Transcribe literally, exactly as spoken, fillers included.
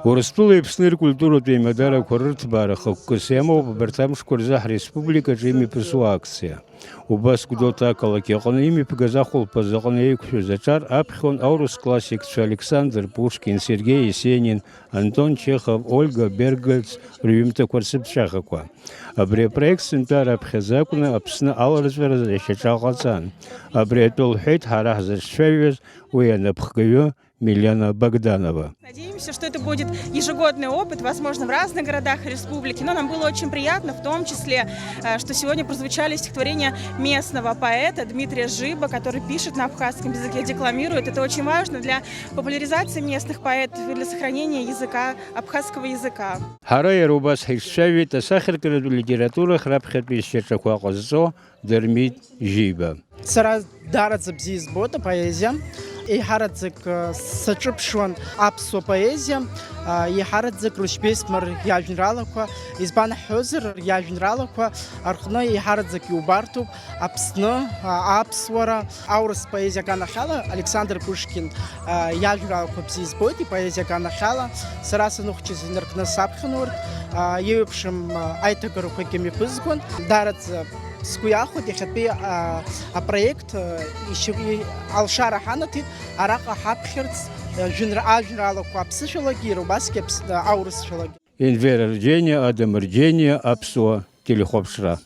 Урыстәылеи Аԥсни ркультуратә еимадарақәа рырҭбаара хықәкыс иамоуп абарҭ амшқәа рзы ҳреспубликаҿы имҩаԥысуа акциа. Убас Гәдоуҭа ақалақь аҟны имҩаԥгаз ахәылԥаз аҟны еиқәшәаз аҿар аԥхьон аурыс классикцәа Александр Пушкин, Сергеи Есенин, Антон Чехов, Ольга Бергольц рҩымҭақәа рцыԥҵәахақәа. Абри апроект сынтәа раԥхьаӡа акәны Аԥсны аларҵәаразы иахьаҿа ҟаҵан. Абри атәы лҳәеит ҳара ҳзыҿцәажәаз уи анапхгаҩы Милена Богданова. Надеемся, что это будет ежегодный опыт, возможно, в разных городах республики. Но нам было очень приятно, в том числе, э, что сегодня прозвучали стихотворения местного поэта Дмитрия Жиба, который пишет на абхазском языке, декламирует. Это очень важно для популяризации местных поэтов и для сохранения языка, абхазского языка. Ҳара иара убас ҳаиҿцәажәеит асахьаркыратә литература храԥхьатәи шьаҿақәа ҟазҵо Дырмит Жиба. Сара даараӡа бзиа избоит апоезиа. Еиҳараӡак, э, саҿыԥшуан аԥсуа поезиа, а, еиҳараӡак Рушьбеи Смыр иажәеинраалақәа, избан ҳҳәозар, иажәеинраалақәа рҟны еиҳараӡак иубарҭоуп Аԥсны, а, аԥсуара, аурыс поезиа аганахьала Александр Пушкин, а, иажәеинраалақәа бзиа избоит, ипоезиа аганахьала. Сара саныхәҷыз инаркны саԥхьон урҭ, а, еиуеиԥшым, а, аиҭагарақәагьы мҩаԥызгон. Даараӡа сгәы иахәеит иахьатәи, а, апроект, а, ишьы-, и-, алшара ҳанаҭеит, араҟа ҳаԥхьарц, а, жәынра-, ажәеинраалақәа аԥсышәалагьы, иара убасгьы аԥс-, а, аурысшәалагьы. Енвер Арџьениа, Адам Арџьениа, аԥсуа телехәаԥшра.